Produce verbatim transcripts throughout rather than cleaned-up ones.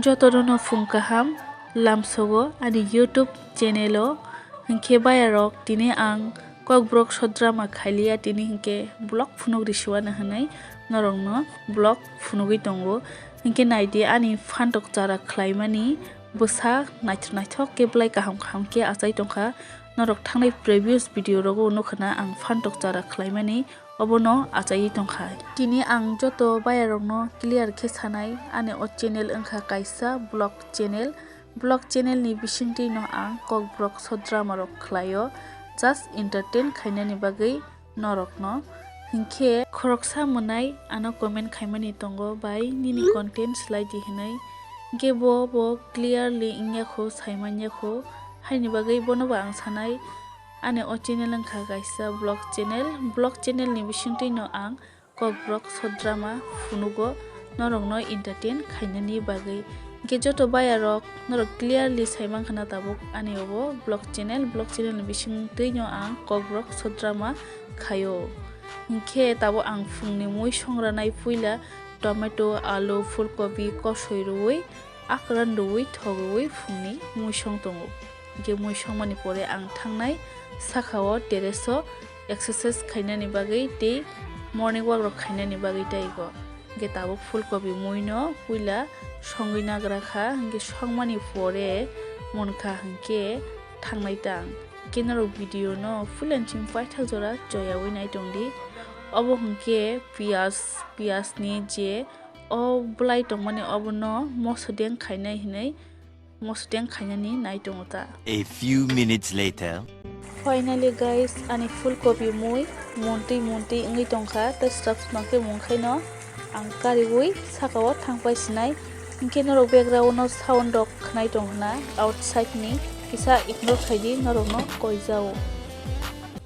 Jotono phung kaham lamsogo ani YouTube channel o, hinkhe bayarok tini ang Kokborok short drama khailiya, tini hinkhe vlog phunuk risiwano hinwi norokno vlog phunugwi tongo. Hinkhe naidi ani phantok chara khlaimani bwsa naithok naithok khe belai kaham kaham khe achai tongkha. Norok thangnai previous video rogo nukha na ang phantok chara khlaimani obono achaiwi tongkha. Tini ang joto bayarokno clear khe sanai, ani o channel wngkha kaisa vlog channel. Vlog channel ni bisingtwi no ang Kokborok short drama rok khlaio, just entertain khainani bagwi norokno. Hinkhe khoroksa mwnai ano comment khaimani tongo, "Bai, nini content slai di," hinwi. Hinkhe bo, bo clearly wngya kho, saimanya kho, haini bagwi bono bo ang sanai, ani o channel wngkha kaisa vlog channel. Vlog channel ni bisingtwi no ang Kokborok short drama phunugo norokno entertain khainani bagwi. Hinkhe joto bayarok norok clearly saimankha na tabuk ani obo vlog channel, vlog channel ni bisingtwi no ang Kokborok short drama khaio. Hinkhe tabuk ang phungni mui songranai puila tomato, alu, phulkobi kosoi rwui, akran rwui, thok rwui phungni mui song tongo. Hinkhe mui songmani pore ang thangnai saka o terrace o exercise khainani bagwi tei morning walk rok khainani bagwi taigo. Hinkhe tabuk phulkobi mui no puila songwi nagra kha, hinkhe songmani pore munkha hinkhe thangnai tang. Hinkhe norok video no full and chim paithak jora choyaui nai tongdi. Obo hinkhe piyaj, piyaj ni je o bwlai tongmani obono moso deng khainai hinwi moso deng khainani nai tongo ta. A few minutes later. Finally guys, ani phulkobi mui muntwi muntwi wngwi tongkha, tei swrap swrap khe mung khaino ang kariui saka o thangpai sinai. Hinkhe norok background no sound rok khnai tong hwna outside ni, kisa ignore khaidi norokno koijao.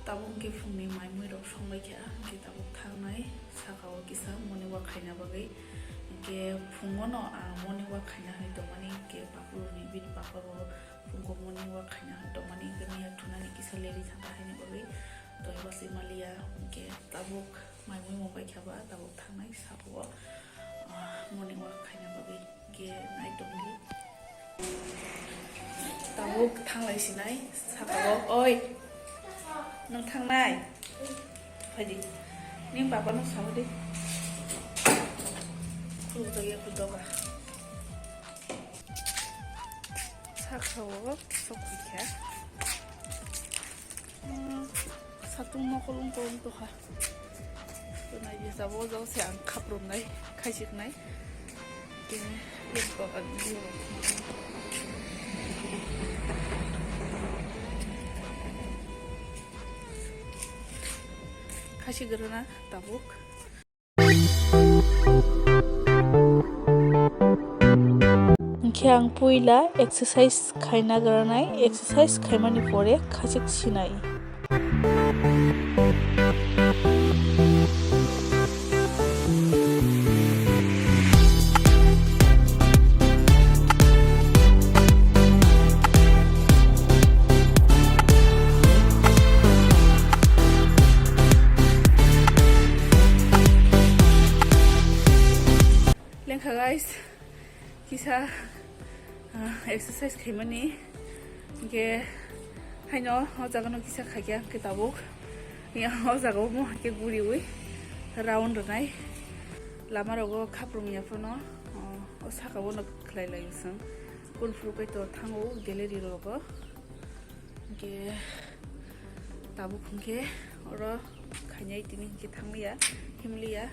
Tabuk hinkhe phungni mai mui rok songbai kha, hinkhe tabuk thangnai saka o kisa morning walk khaina bagwi. Hinkhe phungo no ang morning walk khaina hinwi tongmani, hinkhe pakuruni bini papa bo phungo morning walk khaina hinwi tongmani, hinkhe miya thunani kisa leri thangkha haini bagwi. Tei bwsai maliya, hinkhe tabuk mai mui mung bai kha ba, tabuk thangnai saka o, ah, morning walk khaina bagwi. Hinkhe nai tongdi. Tabuk thanglai sinai saka o. Oi, nwng thangnai? Phaidi. Nini baba no sahodi. Khuluk jagya khuluk doga. Saka o sok kha. Satung mokol wng tong tokha. Tongnai jesa bo jagao se ang khaprum nai, khaisik nai. Khe, yes, ko, ang, khaisik rwna tabuk. Hinkhe ang puila exercise khaina granai, exercise khaimani pore khachik sinai. Lengkha guys, kisa, ah, exercise khaimani, hinkhe haino o jagano kisa khaikha hinkhe tabuk, o jagao mo hinkhe guriui round rwnai, lama rogo khaprum ya phano, o saka bono khlai lai chwng, kun phuru kai to thango gallery rogo. Hinkhe tabuk hinkhe oro khainai tini hinkhe thanglia, himlia.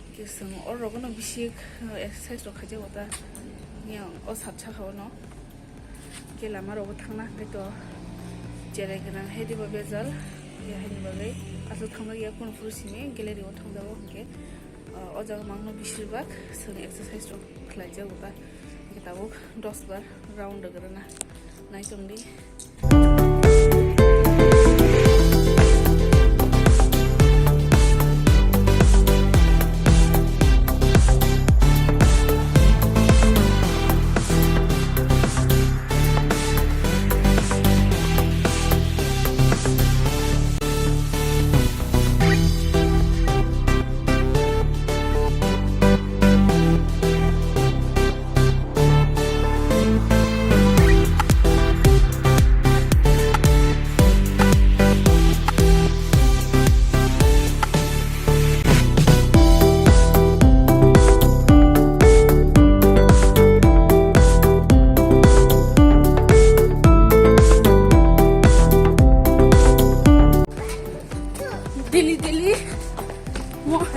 Hinkhe chwng oro rogono bisi exercise rok khaijak ta. Yang o sat saka ono. Hinkhe lama rogo thangna hinkhe to cherai gwnang hai diba bejal. Hinkhe haini bagwi aswk thangna ya kunu phuru simi gallery o thangjago hinkhe. O jaga mangno bisir bak chwng exercise rok khlai jago ta. Hinkhe tabuk dos bar round rwna nai tongdi.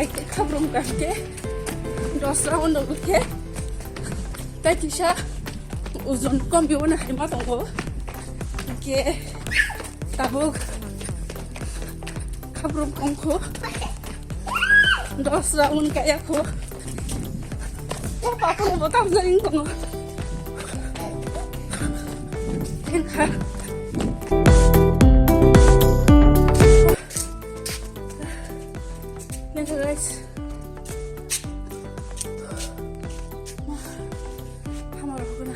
Khabrum kaham khe dos round rok khe tai kisa ojon kom bibo na hai ma tongo. Hingke tabuk khabrum kongkho dos round kaya kho. O papa bo tam jani tongo. Tengkha. Tengkha guys. Hamar hogna.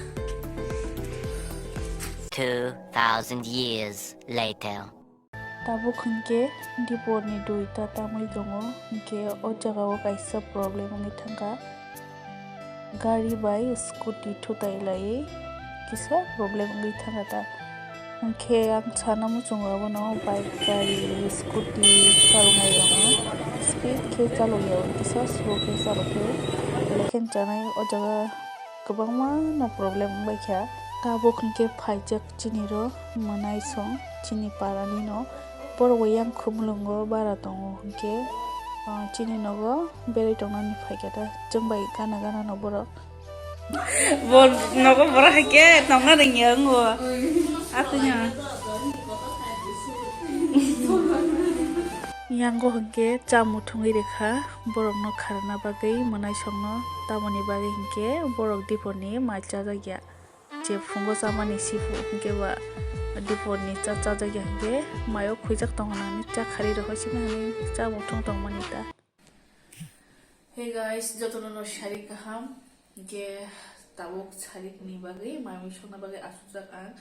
Two thousand years later. Tabuk hinkhe diporni dui ta tamwi tongo, hinkhe o jagao kaisa problem wngwi thangkha. Gari bai scooty thutai laiwi kisa problem wngwi thangkha ta. Hinkhe ang sana muchungo abono bike, gari, scooty salnai rokno speed khe chalokya, kisa slow khe chalokhe lekhen chanai o jaga kwbangma no problem wngbaikha. Tabuk hinkhe phaijak chini ro mwnai song chini parani no borok bo yang khumulungo bara tongo hinkhe, ah, chini nogo berai tongnani phaikha ta chwng bai gana gana no borok. Bo nogo borok hai khe tongna rwngya wngo. Atwino. Yango hinkhe chamung thungwi rwkha borokno kharna bagwi mwnai songno, tamoni bagwi hinkhe borok diporni mai chajakya. Je phungo chamani siphuru hinkhe ba diporni cha chajakya hinkhe maio khwijak tongo nani cha khari rok sini hani chamung thung tongmani ta. Hey guys, jotono no sari kaham. Hinkhe tabuk sarik ni bagwi mai mui songna bagwi asukjak ang.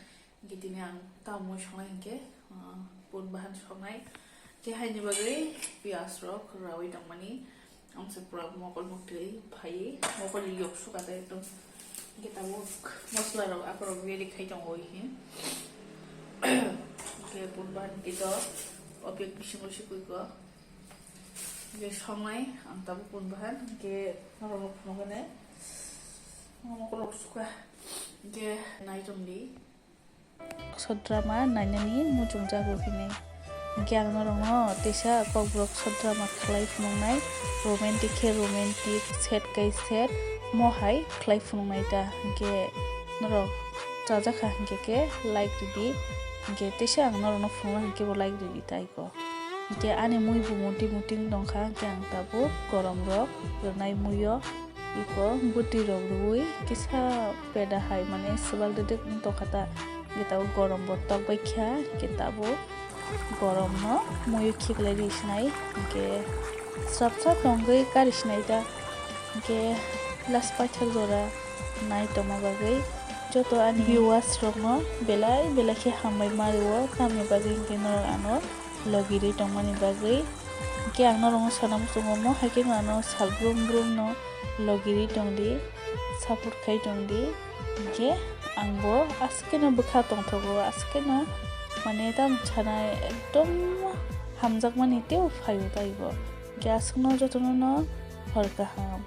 Hinkhe tini ang tamung songnai hinkhe, ah, pun bahan songnai. Hinkhe haini bagwi piyaj rok rawi tongmani. Ang se pura mokol moktwi phaiwi, mokol yok suka ta ekdom. Hinkhe tabuk mosla rok akorok ready khai tongo hinkhe. Hinkhe pun bahan kito opek bisingo sikui ko. Hinkhe songnai ang tabuk pun bahan, hinkhe norok phunukgani mokol rok suka. Hinkhe nai tongdi. Sodrama nainani muchungjago hinwi. Hinkhe ang norokno teisa kokborok sodrama khlai phunuknai, romantic khe romantic, sad khe sad, mohai khlai phunuknai ta. Hinkhe norok chajakha hinkhe khe like ridi. Hinkhe teisa ang norokno phunukna hinkhe bo like ridi ta iko. Hinkhe ani mui bo muti muti wng tongkha, hinkhe ang tabuk gorom rok rwnai muio. Iko bwtwi rok rwui kisa peda hai mane swbak dwdwk wng tongkha ta. Hinkhe tabuk gorom bo tok bai kha, hinkhe tabuk gorom no muiyo khiklai ri sinai, hinkhe srap srap tongwi kari sinai ta. Hinkhe last paithak jora nai tongma bagwi joto ani viewers rokno belai belai khe hambai ma rwo, tamni bagwi hinkhe norok ano logirwi tongmani bagwi. Hinkhe ang norokno sana muchungo mo hai kheno ano sal brum brum no logirwi tongdi, support khai tongdi. Hinkhe ang bo aswk kheno bwkha tongthogo, aswk kheno mane tamo sanai ekdom hamjakmani teibo phaio taibo. Hinkhe aswkno jotono no hor kaham.